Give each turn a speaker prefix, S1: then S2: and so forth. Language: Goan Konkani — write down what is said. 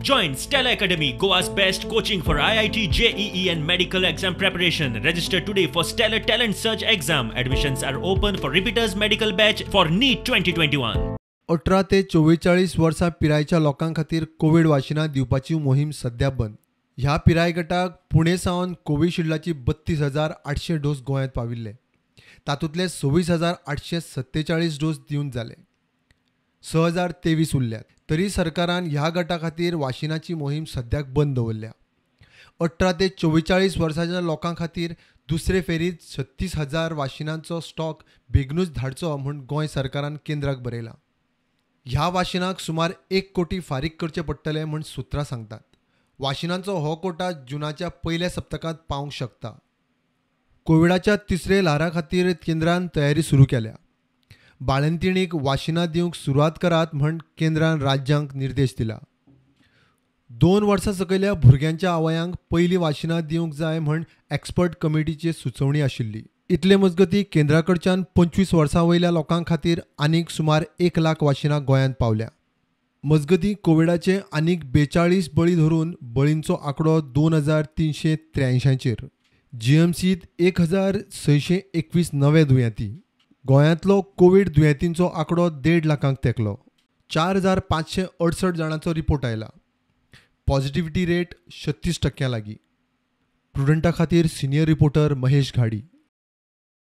S1: Join Stellar Academy, Goa's best coaching for IIT, JEE and medical exam preparation. Register today for Stellar Talent Search exam. Admissions are open for repeaters medical batch for NEET 2021.
S2: 18 ते 44 वर्सां पिरायेच्या लोकां खातीर कोवीड वाशिनां दिवपाची मोहीम सध्या बंद. ह्या पिराय गटाक पुणे सावन कोविशिल्डाची 32,800 डोस गोंयांत पाविल्ले. तातूंतले 26,847 डोस दिवन जाले, 6,023 उरल्यात. तरी सरकारान ह्या गटा खातीर वाशिनाची मोहीम सद्याक बंद दवरल्या. 18 ते 44 वर्सांच्या लोकां खातीर दुसरे फेरीत 36,000 वाशिनांचो स्टॉक बेगीनूच धाडचो म्हूण गोंय सरकारान केंद्राक बरयलां. ह्या वाशिनाक सुमार 1 कोटी फारीक करचे पडटले म्हूण सुत्रां सांगतात. वाशिनांचो हो कोटा जुनाच्या पयल्या सप्तकांत पावंक शकता. कोविडाच्या तिसरे ल्हारा खातीर केंद्रान तयारी सुरू केल्या. बाळंतिणीक वाशिनां दिवंक सुरवात करात म्हूण केंद्रान राज्यांक निर्देश दिला. 2 वर्सां सकयल्या भुरग्यांच्या आवयांक पयलीं वाशिनां दिवंक जाय म्हूण एक्सपर्ट कमिटीची सुचोवणी आशिल्ली. इतले मजगतीं केंद्रा कडच्यान 25 वर्सां वयल्या लोकां खातीर आनीक सुमार 1 लाख वाशिनां गोंयांत पावल्या. मजगतीं कोविडाचे आनीक 42 बळी धरून बळींचो आंकडो 2,383चेर. जीएमसीत 1,621 नवे दुयेंती. गोंयांतलो कोवीड दुयेंतींचो आंकडो 1.5 लाखांक तेंकलो. 4,568 जाणांचो रिपोर्ट आयला. पॉझिटिव्हिटी रेट 36% लागीं. प्रुडंटा खातीर सिनियर रिपोर्टर महेश घाडी.